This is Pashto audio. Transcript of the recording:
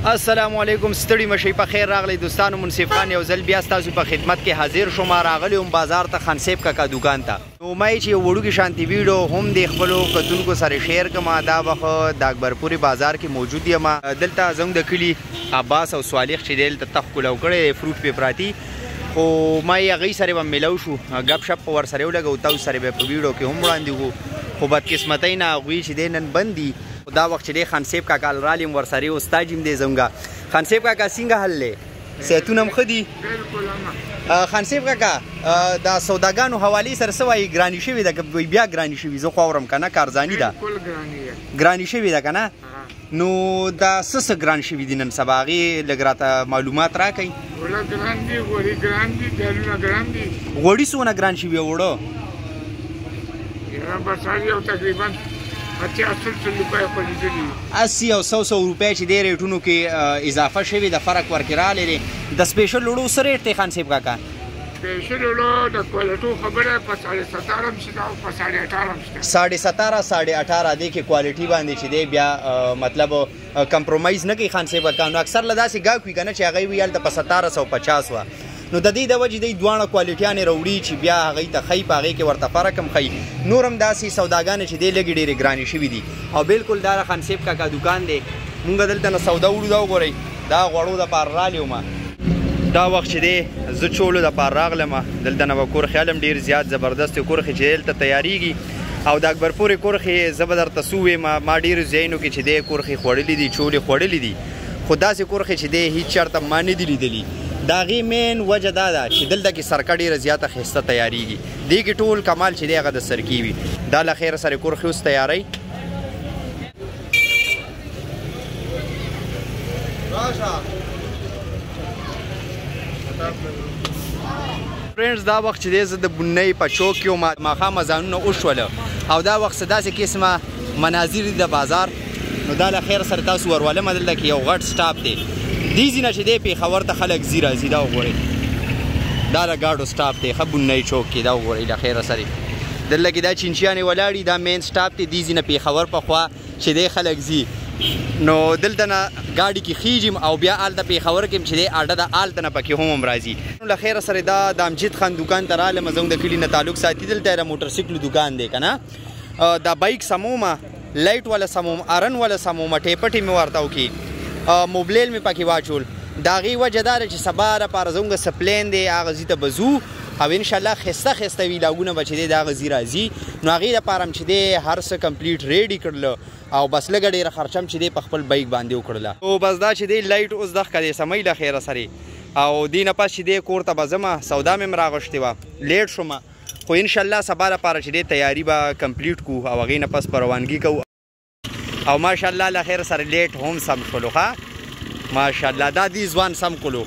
السلام علیکم، ستړي مشي په خیر راغلی دوستانو. منصف خان یو ځل بیا ستاسو په خدمت کې حاضر شوم. راغلی هم بازار ته خان صاحب کاکا دوکان ته. نو ما چې یو وړوکی شانتي ویډیو هم د خپلو کتونکو سره share کړم. دا وخت د اکبرپورې بازار کې موجود یم. دلته زموږ د کلي عباس او صالح چې دی دلته تخ کولاو کړی، fruit پې پراتي، خو ما یې هغوی سره به میلاو شو، ګپ شپ په ورسره ولګو، تاسو سره به په ویډیو کې هم وړاندې کړو. خو بدقسمتۍ نه هغوی چې دی نن بند دي. دا وخت چې دی خان صاحب کاکا رالیم ورسره استاد هم دی زموږ. خان صاحب کاکا څنګه حال دی؟ صحتونه هم ښه دي؟ خان صاحب کاکا دا سوداګانو حوالې سره څه وایي؟ ګراني شوې ده که بیا ګراني شوي؟ زه خو اورم که نه کارځاني ده، ګراني شوې ده که نه؟ نو دا څه څه ګران شوي دي نن سبا، هغې لږ راته معلومات راکړئ. اوړه ګران دي، غوړي ګران دي، دالونه ګران دي. غوړي څونه ګران شوي اوړه؟ یاره بس یو تقریبا 80 او 100 روپۍ چې دی ریټونو کې اضافه شوې ده، فرق ورکې راغلی دی. د special اوړو څه rate دی خان صاحب کاکا؟ special اوړو د کوالټو خبره په 17.5 هم شته او په 18.5 هم شته. 17.5 18.5 دی کې quality باندې چې دی بیا مطلب compromise نه کوي خان صاحب کاکا. نو اکثر له داسې ګاک وي که نه چې هغوی وي هلته په 1750 وه، نو د دې د وجې دی دواړه کوالټیانې راوړي چې بیا هغوی ته ښیي، په هغې کې ورته فرق هم ښیي. نور هم داسې سوداګانې چې دی لږې ډېرې ګرانې شوي دي. او بلکل دا د خان صاحب کاکا دوکان دی، مونږ دلته نه سودا وړو. دا وګورئ، دا غوړو دپاره راغلی وم. دا وخت چې دی زه چولو دپاره راغلم. دلته نه به کورخې هم ډېر زیات زبردست کورخې چې دلته تیارېږي. او د اکبرپورې کورخې زه به درته څه ووایم، ما ډېرو ځایونو کې چې دی کورخې خوړلي دي، چولې خوړلي دي، خو داسې کورخې چې دی هېڅ چېرته ما نه دي لیدلي. د هغې main وجه دا ده چې دلته کې سرکه ډېره زیاته ښایسته تیارېږي. دې کې ټول کمال چې دی هغه د سرکې وي. دا له خیره سره کورخې اوس تیاروي. friends دا وخت چې دی زه د بنۍ په چوک کې وم، ماښام اذانونه وشول او دا وخت څه داسې قسمه مناظر دي د بازار. نو دا له خیره سره تاسو ورولم. دلته کې یو غټ stop دی، دې ځای نه چې دی پېښور ته خلک ځي راځي. دا وګورئ، دا د ګاډو stop دی، ښه بنۍ چوک کې. دا وګورئ له خیره سره دلته کې دا چینچیانې ولاړې، دا main stop دی. دې ځای نه پېښور په خوا چې دی خلک ځي، نو دلته نه ګاډي کې خیژم او بیا هلته پېښور کې هم چې دی اډه ده، هلته نه پکې هم راځي. نو له خیره سره دا د امجد خان دوکان ته رالم، زموږ د کلي نه تعلق ساتي. دلته د موټرسایکلو دوکان دی که نه. دا bike سمومه، light والا سموم، horn والا سمومه، ټیپټې مې ورته وکړي، موبلیل مې پکې واچول. د هغې وجه دا ده چې سبا دپاره زموږ څه plan دی، هغه ځای ته به ځو او انشاءالله ښایسته ښایسته ویلاګونه به چې دی د هغه ځای راځي. نو هغې دپاره هم چې دی هر څه complete ready کړله او بس لږه ډېره خرچه هم چې دی په خپل bike باندې وکړله. نو بس دا چې دی light اوس دښکه دی سموي له خیره سره. او دې نه پس چې دی کور ته به ځمه، سودا مې هم راغوښتې وه، late شوم، خو انشاءالله سبا دپاره چې دی تیاري به complete کړو او هغې نه پس به روانګي کوو. او ماشاءالله له خیره سره light هم سم شولو. ښه ماشاءالله دا دې ځوان سم کړو.